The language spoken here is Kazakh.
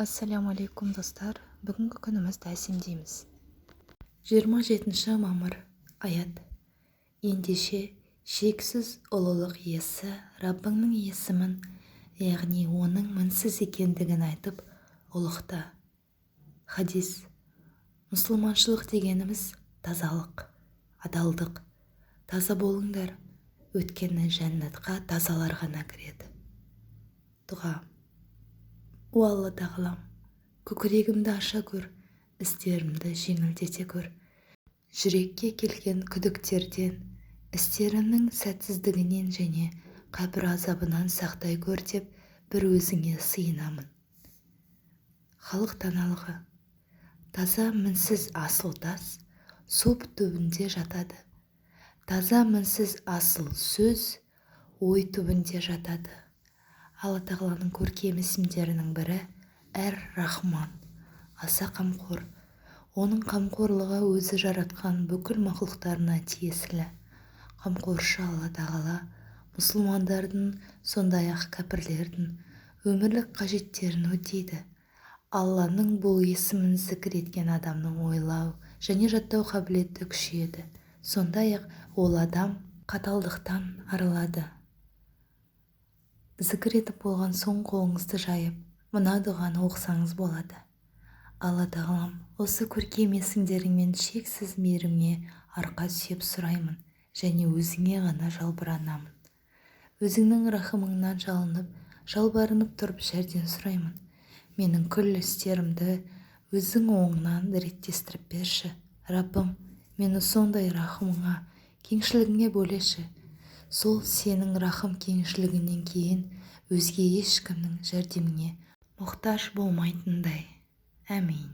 Ассалаумағалейкум, достар! Бүгінгі күнімізді әсемдейміз. 27 мамыр. Аят. Ендеше, шексіз ұлылық иесі Раббыңның есімін, яғни оның мінсіз екендігін айтып, ұлықта. Хадис. Мұсылманшылық дегеніміз – тазалық, адалдық. Таза болыңдар, өйткені жәннатқа тазалар ғана кіреді. Дұға. О Алла Тағалам, көкірегімді аша көр, істерімді жеңілдете көр. Жүрекке келген күдіктерден, істерімнің сәтсіздігінен және қабір азабынан сақтай көр деп бір өзіңе сыйынамын. Халық даналығы. Таза, мінсіз асыл тас су түбінде жатады. Таза, мінсіз асыл сөз ой түбінде жатады. Алла Тағаланың көркем есімдерінің бірі – Әр-Рахман, аса қамқор. Оның қамқорлығы өзі жаратқан бүкіл мақұлықтарына тиесілі. Қамқоршы Алла Тағала мұсылмандардың, сондай-ақ кәпірлердің өмірлік қажеттерін өтейді. Алланың бұл есімін зікір еткен адамның ойлау және жаттау қабілеті күшейеді, сондай-ақ ол адам қаталдықтан арылады. Зікір етіп болған соң қолыңызды жайып, мына дұғаны оқысаңыз болады: Алла Тағалам, осы көркем есімдеріңмен шексіз мейіріміңе арқа сүйеп сұраймын және өзіңе ғана жалбарынамын. Өзіңнің рахымыңнан жалынып, жалбарынып тұрып жәрдем сұраймын. Менің күллі істерімді өзің оңынан реттестіріп берші. Раббым, мені сондай рахымыңа, кеңшілігіңе бөлеші, сол сенің рахым кеңшілігіңнен кейін өзге ешкімнің жәрдеміне мұқтаж болмайтындай. Әмин.